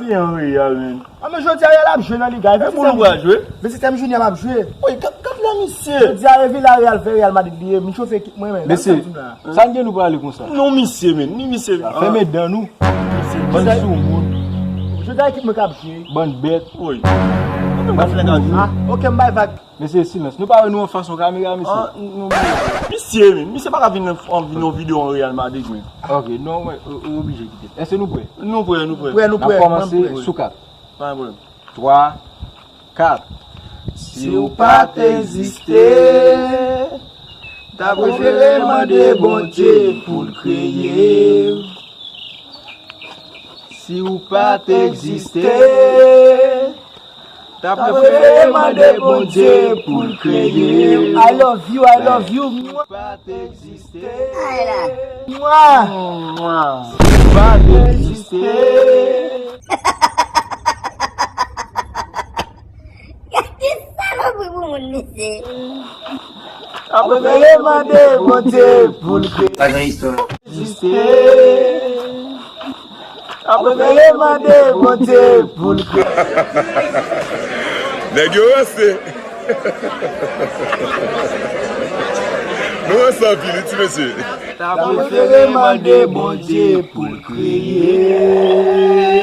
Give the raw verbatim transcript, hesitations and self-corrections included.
Gen an Real, men. A, men jodi a Real ap jwe nan Liga. E pou nou pral jwe? Mesye, tèm Junior ap jwe. Woy, gad, gad la, misye. Jodi a, e Villarreal fè Real Madrid li ye. M chofe ekip mwen, men. Mesye, sa n gen nou prale konsa? Non, misye, men. Ni misye. Fèmen dan nou. Bann soumoun. Jodi a, ekip mwen k ap jwe. Bann bèt. Woy. Bann kouri. Ah, ok, m bay vag. Mesye, silans. Nou pa wè nou anfas yon kamera, mesye? Ah, non, men. Misye, men. Misye pa ka vin nan, vin nan videyo an Real Madrid, men. Ok, non, mwen, ou, ou oblije kite. Èske nou prè? Nou prè, nou prè. Prè, nou prè. N ap kòmanse sou kat. Pa gen pwoblèm. Twa, kat. Si w pa t egziste, ta prefere mande Bondye pou l kreye w. Si w pa t egziste, ta prefere mande Bondye pou l kreye w. I love you, I love you. Si w pa t egziste, mwa. Mwa. Si w pa t egziste. Gade salopri pou moun, mesye. Apre mande Bondye pou l kreye. Pa gen istwa. Egziste. Apre mande Bondye pou l kreye. Nèg yo ranse. Nou ranse anpil, wi, ti mesye. Ta prefere mande Bondye pou l kreye.